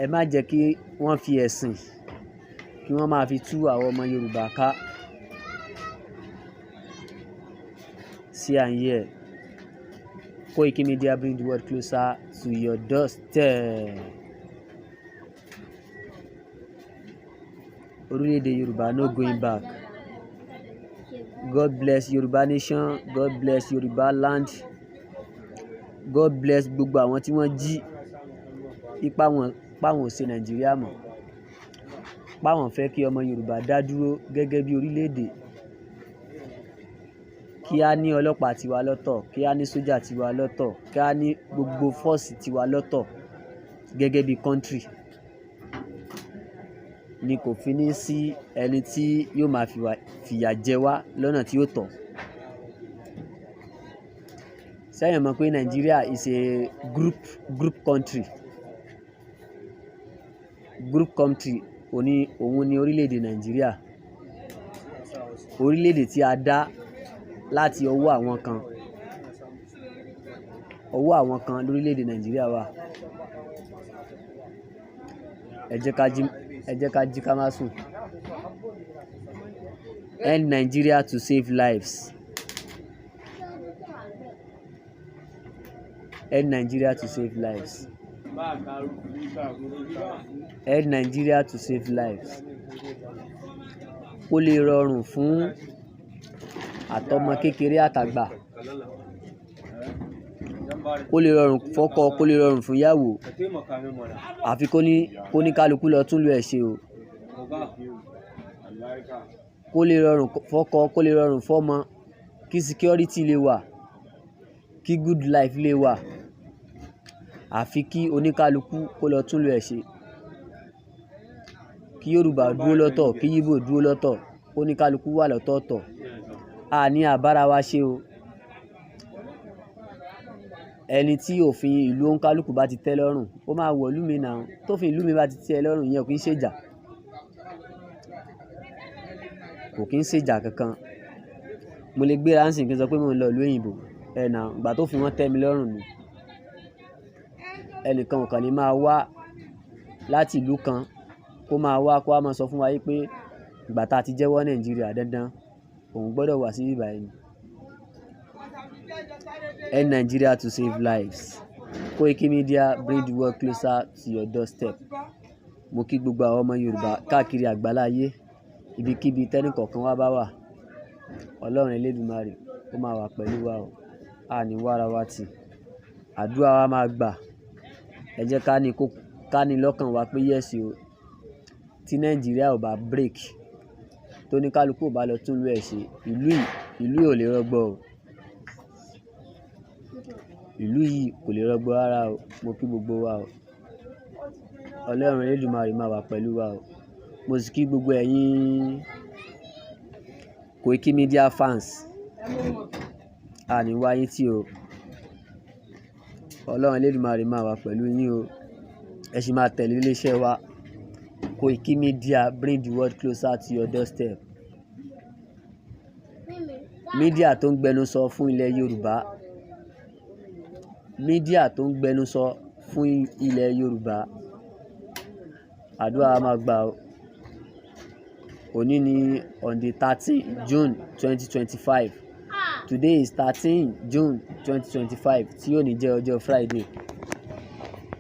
Ẹ má jẹ́ kí wọ́n fi ẹ̀sìn kí wọ́n máa fi tú àwọn ọmọ Yorùbá ká. See and hear. Koiki Media, bring the world closer to your doorstep. Orílẹ̀-èdè Yorùbá, no going back. God bless Yorùbá nation. God bless Yorùbá land. God bless gbogbo àwọn tí wọ́n jí ipá wọn páwọn ò ṣe Nàìjíríà mọ́, páwọn fẹ́ kí ọmọ Yorùbá dá dúró gẹ́gẹ́ bí orílẹ̀-èdè, kí á ní ọlọ́pàá tiwa lọ́tọ̀, kí á ní sójà tiwa lọ́tọ̀, kí á ní gbogbo force tiwa lọ́tọ̀ gẹ́gẹ́ bí country, ni kò fi ní sí ẹni tí yóò máa fìyà jẹ wá lọ́nà tí ó tọ́. Ṣẹ́yìn mọ̀ pé Nigeria is a group country. Group country òní òun ni orílẹ̀-èdè Nàìjíríà. Orílẹ̀-èdè tí a dá láti ọwọ́ àwọn kan. Ọwọ́ àwọn kan lórílẹ̀-èdè Nàìjíríà wà. Ẹ jẹ́ ká jí, ẹ jẹ́ ká jí ká má sùn. End Nigeria to save lives. End Nigeria to save lives. End Nigeria to save lives. Kó lè rọrùn fún àtọmọ kékeré àtàgbà. Kó lè rọrùn fọ́kọ, kó lè rọrùn fún ìyàwó. Àfi kó ní kálukú lọ tún ìlú ẹ̀ ṣe o. Kó lè rọrùn fọ́kọ, kó lè rọrùn fọ́mọ, kí security lè wà, kí good life lè wà. Àfi kí oníkálukú kó lọ tún ìlú ẹ̀ ṣe. Kí Yorùbá dúró lọ́tọ̀, kí Igbo dúró lọ́tọ̀, kó ní kálukú wà lọ́tọ̀ọ̀tọ̀. A ní àbára wa ṣe o. Ẹni tí òfin ìlú òǹkálùkù bá ti tẹ́ lọ́rùn, ó máa wọ̀ ìlú mi náà. Tófin ìlú mi bá ti tẹ́ ẹ lọ́rùn, ìyẹn ò kí ń ṣe ìjà. Kò kí ń ṣe ìjà kankan. Mo lè gbéra ńsìn kí n sọ pé mò ń lọ ìlú òyìnbó. Ẹ now, ìgbà tó fi wọ́n tẹ́ mi lọ́rùn ni. Ẹnìkan ò kàn ní máa wá láti ìlú kan kó máa wá kó wá máa sọ fún wa wípé ìgbà tá a ti jẹ́wọ́ Nàìjíríà, dandan òun gbọdọ̀ wá sí ibí báyìí ni. End Nigeria to save lives. Koiki Media, bring the world closer to your doorstep. Mo kí gbogbo àwọn ọmọ Yorùbá káàkiri àgbáláyé, ibikíbi tẹ́nì kọ̀ọ̀kan wa bá wà. Ọlọ́run Elédùmarè ó máa wà pẹ̀lú wa o. A ní wá ara wa tì. Àdúrà wa máa gbà. Ẹ jẹ́ ká ní lọ́kàn wa pé yes o. Tí Nàìjíríà ò bá break, tó ní kálukú ò bá lọ tún ìlú ẹ̀ ṣe, ìlú yìí ò lè rọgbọ o. Ìlú yìí kò lè rọgbọ rárá o. Mo kí gbogbo wa o. Ọlọ́run Elédùmarè máa wà pẹ̀lú wa o. Mo sì kí gbogbo ẹ̀yin Koiki Media fans. A ní wá yín tì o. Ọlọ́run Elédùmarè máa wà pẹ̀lú yín o. Ẹ sì máa tẹ̀lé ilé iṣẹ́ wa. Koiki Media, bring the world closer to your doorstep. Media tó ń gbẹnu sọ fún ilẹ̀ Yorùbá. Media tó ń gbẹnu sọ fún ilẹ̀ Yorùbá. Àdúrà wa máa gbà o. Òní ni on the 13 June 2025. Today is 13 June 2025, tí òní jẹ́ ọjọ́ Friday.